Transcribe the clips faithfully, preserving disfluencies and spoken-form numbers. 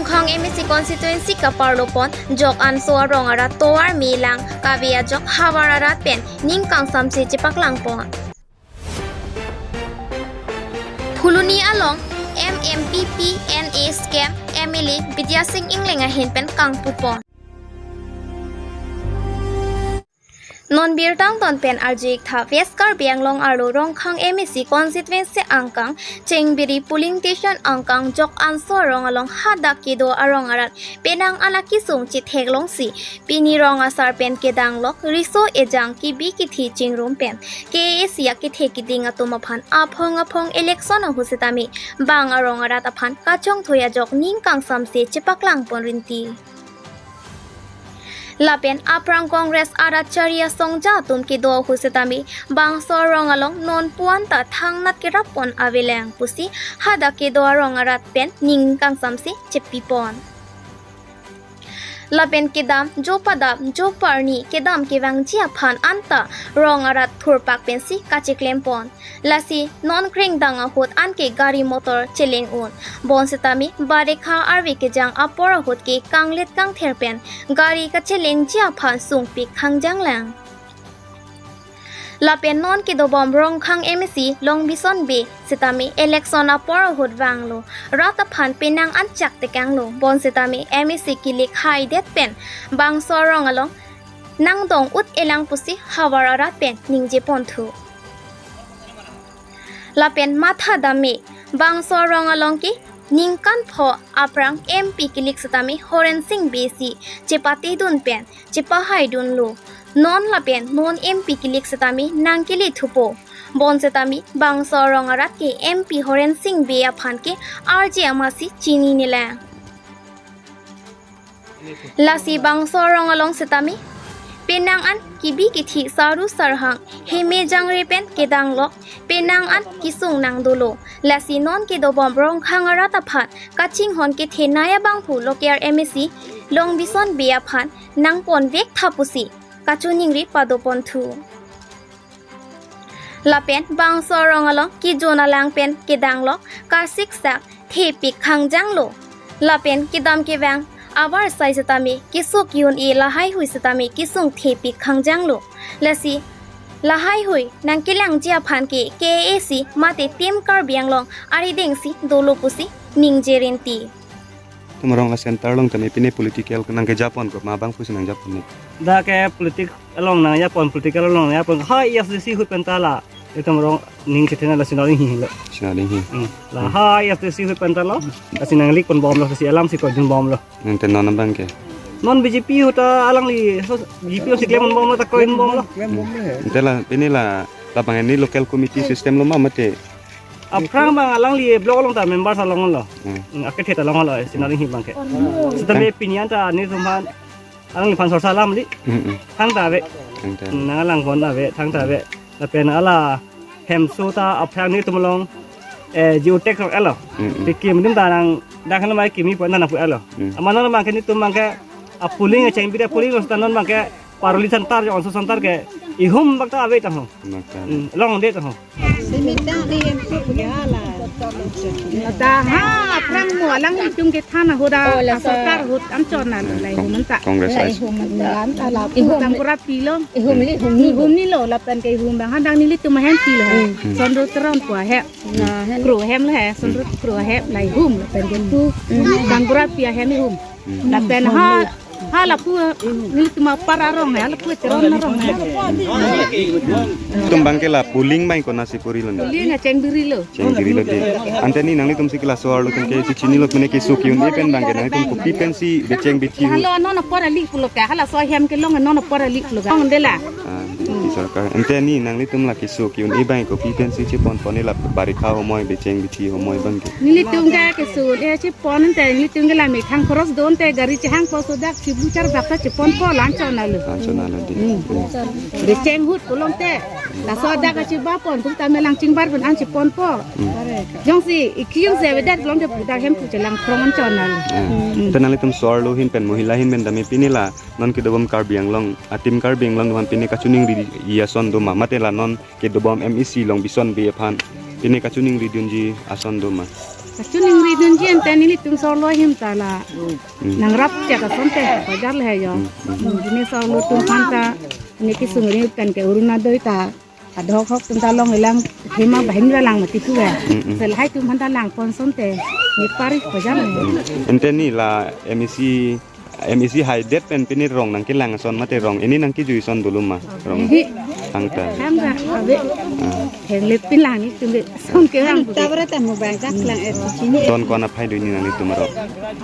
Khang M A C constituency kaparlo pon Jok Anso arong arat tovar melang kave ajok havar arat pen ning kangsamse chepaklang pon. Phuloni along M M P P N A scam M L A Bidya Sing Engleng ahin pen kangpu pon. Non birta angton pen arju-ik tha, West Karbi Anglong arlo Rongkhang M A C constituency angkang Chengbiri polling station angkang Jok Anso arong along hadak kedo arong arat penang an akesung chetheklongsi pini rong asar pen kedang lok riso ejang kebi kethe chingrum pen K A A C akethe keding atum aphan aphong aphong election ahut setame bang arong arat aphan kachongthui ajok ning kangsamse chepaklang pon rinti. Lapen aphrang Congress arat chari asongja atum kedo ahut setame bangso arong along non puan ta thangnat kerap pon avelang pusi hadak kedo arong arat pen ning kangsamse chepi pon. Lapen kedam jo padap jo parni kedam kevangji aphan anta rong arat thurpak pensi kacheklem pon. Lasi non kringdang ahut anke gari motor cheleng un. Bonsetame barekha arve kejang apor ahut ke kanglet kangther pen gari kachelengji aphan sungpik khangjang lang. Lapen non kedobom Rongkhang M A C Longbison Bey setame election apor ahut vanglo, rat aphan penang an chak tekanglo. Bonsetame M A C kilik haidet pen bangso arong along nangdong ut-elang pusi havar arat pen ningje ponthu. Lapen matha dam-ik, bangso arong along ke ningkan pho aphrang M P kilik setame Horen Sing Bey si chepatedun pen chepahaidunlo. Non lapen non M P kilik setame nangkele thupo. Bonsetame bangso arong arat ke M P Horen Sing Bey aphan ke arje amatsi chininelang. Lasi bangso arong along setame penang an kebi kethe saru sarhang heme jangre pen kedang lok penang an kesung nangdolo. Lasi non kedobom Rongkhang arat aphan kachinghon kethenei abangphu local M A C Longbison Bey aphan nangponvek tha pusi kachiningri pado ponthu. Lapen bangso arong along kejun alang pen kedang lok kasiksak thepik khangjanglo. Lapen kedam kevang avarsai setame keso ke-un-e lahaihui setame kesung thepik khangjanglo. Lasi lahaihui nangkelangji aphan ke K A A C mate Team Karbi Anglong arideng si dolo pusi ningje rinti. Itum arong a-centre along tame pine political nangkejapon ko ma abangphu si nangjapon ne? Dak ke politic along nangjapon, political along nangjapon. Ha A S D C ahut pen ta la itum arong ning chethenei la Sinari hi lo. Sinari hi. Hmm. La ha A S D C ahut pen ta lo. Lasi nanglik ponbomlo, lasi alam si koidunbomlo. Ante non abang ke? Non B J P ahut ta alangli so B J P si klemponbomlo, ta koidunbomlo. Ante la pine la labang ni local committee system lo ma mate? Aphrang abang alangli block along ta members along lo. Hmm. Hmm, akethe ta along lo, Sinari hi abang ke. Setame pini an ta netum aphan alangliphan sorsa alam li. Hmm, hmm. Thangta ave. Thangta. Hmm, nang alang kon ave, thangta ave. Lapen hala hemso ta aphrang netum along, eh, geotag lo elo. Hmm, hmm. Piki mendim ta nang dak hana mai kimi pon nang pu elo. Hmm. Amat non abang ke netum abang ke a polling, a Chengbiri polling lo seta non abang ke Paroli center, Jok Anso center ke ihum bak ta ave ta ho. Bak ta. Hmm, longdet ta ho. Simita ni em tu ya la. Ta ha, aphrang mo alanglitum kethan ahut a, oh, la a sorkar ahut an chona lo, hmm, la ihum anta. Congress la I C. Ihum anta la pu, ihum. Dambura pi lo. Ihum li, ihum ni. Ihum ni lo, lapen ke ihum abang ha dang nelitum ahem pi lo he. Hmm. Sonro Teron pu ahem. Na, hen. Kro ahem lo he, Sonro, hmm, Kro ahem la ihum lapen ke pu. Hmm. Dambura pi ahem ihum. Hmm. Lapen ha, ha lapu, nelitum apar arong he, lapu Teron arong he. Itum abang ke la polling abang konatsi puri lo ne? Polling a Chengbiri lo. Chengbiri lo de. Ante ni nanglitum si ke laso arlo atum ke si chinilo, mane keso ke-un-e pen abang ke nanglitum kopi pensi becheng bethi? Hala non apor ali pulo ka, halaso ahem kelong non apor ali pulo ka. Ong de la. Ah, di sorkar. Ante ni nanglitum la keso ke-un-e abang kopi pensi cheponpon ne, la barikha homoi, becheng bethi homoi abang ke? Nelitum ke keso un-e chepon ante nelitum ke la methang khoros do ante gari chehangpo, so dak chiblu charbak ta cheponpo, la an chona lo. La an chona lo di. Hmm. Hmm. Becheng ahut pulote laso dak kachebapon atum tame lang chingbar pen an cheponpo. Hmm. Jongsi ikiyung se avedet pulote dak hem pu chelang krong an chona lo. Hmm. Hmm. Ante nanglitum so arlo ahin pen, mohila ahin pen tame pine la non kedobom Karbi Anglong, a Team Karbi Anglong aphan pine kachiningri ason do ma, mate la non kedobom M A C Longbison Bey aphan pine kachiningridunji ason do ma? Kachiningri dunji ante nelitum sorlo ahim ta la. Hmm. Nangrap chek asonte, bajar le yo. Hmm, hmm. Hmm, jine sorlo atum aphan ta, ne kesung ri pen ke Orunodoi ta. Adhokhok atum ta longlelang, thema banghini ra lang mati tu ya. Hmm, hmm. Lahai atum aphan ta langpon asonte, ne pari bajar le. Hmm. Ante neli la M A C, M A C haidet pen pini rong nangkelang ason mate rong, ini nangkejui ason dolo ma rong. Ehe. Thangta. Thangta, ave. Ah. Henglep pin lang nelitum ke. Song ke lang. Tabra ta mobile jak lang er chini. Don ko-an aphai do neli nanglitum arong?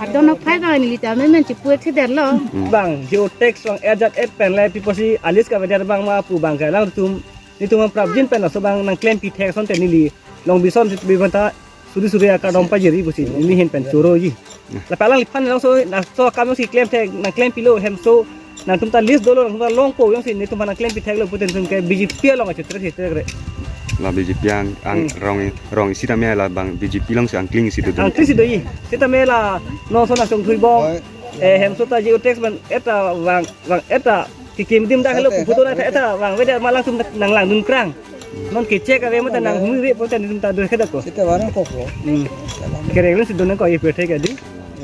Adon aphai bang neli ta memen chipu-e thidetlo. Hmm. Bang, geotags bang, et jat et pen le pipo si alis kavedet bang ma pu bang ke alangtum. Nelitum prapjin pen laso bang nangklempi thek asonte neli. Long bison bi banta suri suri akardom pajir-i pusi neli ahin pen choroji. Lapen alangliphan laso, laso akam si klemthek nangklempilo hemso. Nangtum ta list dolo, nangtum ta longpo jongsi nelitum aphan nangklempi theklo pute nelitum ke B J P along achitre chitre kre. La B J P ang, ang Hmm. rong, rong isi tame la bang B J P alongsi angkling isi do. Angkling isi doji. Sitame la non ason nangchongthui bom. Oi. Eh, hemso ta geotags bang et ta bang, bang et ta kekim adim dak helo Ate, puputo na ate. Et ta bang vede ma alangtum nanglangdun krang. Non kechek ave mate nanghumri ave pute nelitum ta do khedak ko. Sita barang kok lo. Hmm. Kereng lo si do nangkok ye pethek adi.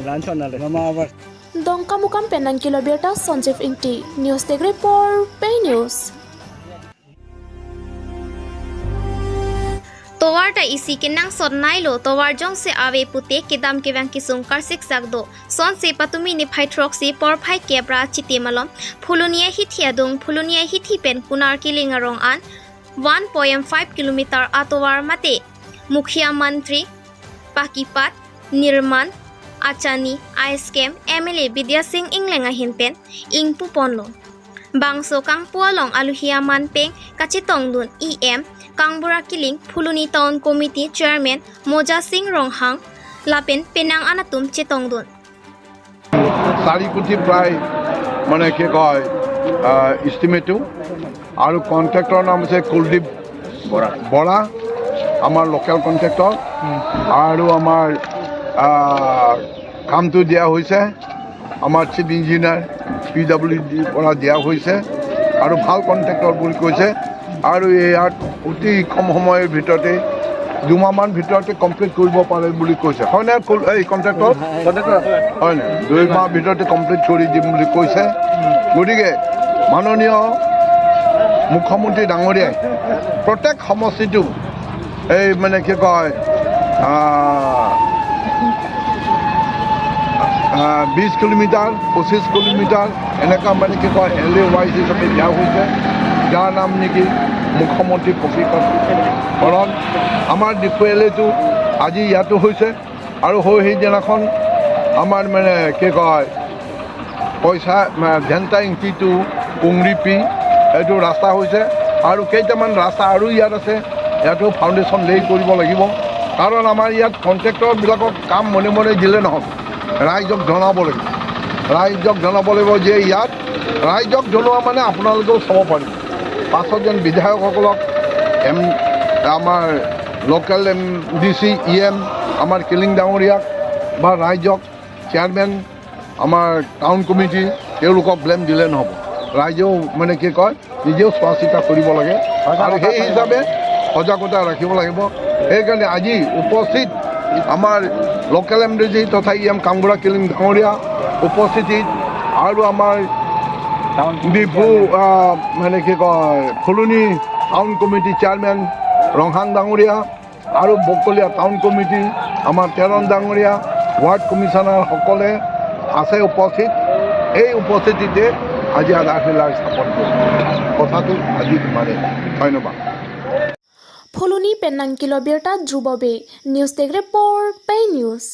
Ran chon na le. Mama abar. Dongkamukam pen nangkelo birta Sanjeev Ingti, News Desk Report, Pei News. Tovar ta isi kenangsot nailo, tovar jongsi ave pute kedam kevang kesung karsik sak do. Sonsi patumi niphai throksi porphai kep ra chiti malom, Phuloni ahithi adung, Phuloni ahithi pen Kunar Killing arong an, one point five kilometer atovar mate Mukhya Mantri Pakipat Nirman Achani, I S K M M L A Bidya Sing Engleng ahin pen ingpuponlo. Bangso kangpu along aluhi aman pen kachetongdun E M Kangbura Killing, Phuloni Town Committee Chairman Moja Sing Ronghang lapen penang anatum chetongdun. চাৰি কোটি প্ৰায় মানে কি কয়, আহ, এষ্টিমেটো। আৰু কণ্ট্ৰেক্টৰৰ নাম হৈছে কুলদীপ বৰা। বৰা, আমাৰ লোকেল কণ্ট্ৰেক্টৰ। আৰু আমাৰ, আহ, কামটো দিয়া হৈছে আমাৰ চিফ ইঞ্জিনিয়াৰ পি ডাব্লিউ ডিৰ পৰা দিয়া হৈছে আৰু ভাল কণ্ট্ৰেক্টৰ বুলি কৈছে। আৰু ইয়াত অতি কম সময়ৰ ভিতৰতে, দুমাহমান ভিতৰতে কমপ্লিট কৰিব পাৰে বুলি কৈছে। হয়নে কুল-, এই কণ্ট্ৰেক্টৰ? কণ্ট্ৰেক্টৰ। হয়নে? দুই মাহ ভিতৰতে কমপ্লিট কৰি দিম বুলি কৈছে। গতিকে মাননীয় মুখ্যমন্ত্ৰী ডাঙৰীয়াই প্ৰত্যেক সমষ্টিটো এই মানে কি কয়, আহ, আহ, বিশ কিলোমিটাৰ, পঁচিছ কিলোমিটাৰ এনেকুৱা মানে কি কয়, এল এ ৱাইজ হিচাপে দিয়া হৈছে, যাৰ নাম নেকি মুখ্যমন্ত্ৰী পকীকৰণ। আমাৰ ডিফু এল এটো আজি ইয়াতো হৈছে আৰু হৈ সেইদিনাখন আমাৰ মানে কি কয়, পইচা, আহ, ভেণ্টা ইংতি টু পুংৰিপি এইটো ৰাস্তা হৈছে আৰু কেইটামান ৰাস্তা আৰু ইয়াত আছে, ইয়াতো ফাউণ্ডেশ্যন লে কৰিব লাগিব। কাৰণ আমাৰ ইয়াত কণ্ট্ৰেক্টৰবিলাকক কাম মনে মনে দিলে নহ'ব, ৰাইজক জনাব লাগিব। ৰাইজক জনাব লাগিব যে ইয়াত, ৰাইজক জনোৱা মানে আপোনালোকেও চাব পাৰিব। পাছত যেন বিধায়কসকলক, এম, আমাৰ local M D C, E M, আমাৰ কিলিং ডাঙৰীয়াক বা ৰাইজক, চেয়াৰমেন, আমাৰ টাউন কমিটি, তেওঁলোকক ব্লেম দিলে নহ'ব। ৰাইজেও মানে কি কয়, নিজেও চোৱা চিতা কৰিব লাগে। আৰু সেই হিচাপে সজাগতা ৰাখিব লাগিব। সেইকাৰণে আজি উপস্থিত আমাৰ লোকেল এম ডি চি তথা ই এম কাংবুৰা কিলিং ডাঙৰীয়া উপস্থিতিত আৰু আমাৰ টাউন ডিফু, আহ, মানে কি কয়, ফুলনি টাউন কমিটি চেয়াৰমেন ৰংহাং ডাঙৰীয়া, আৰু বকলীয়া টাউন কমিটি, আমাৰ তেৰণ ডাঙৰীয়া, ৱাৰ্ড কমিছনাৰসকলে আছে উপস্থিত। এই উপস্থিতিতে আজি আধাৰশিলা স্থাপন কৰিছে। কথাটো আজি ইমানেই। ধন্যবাদ। Phuloni pen nangkelo birta Dhruba Bey, News Desk Report, Pei News.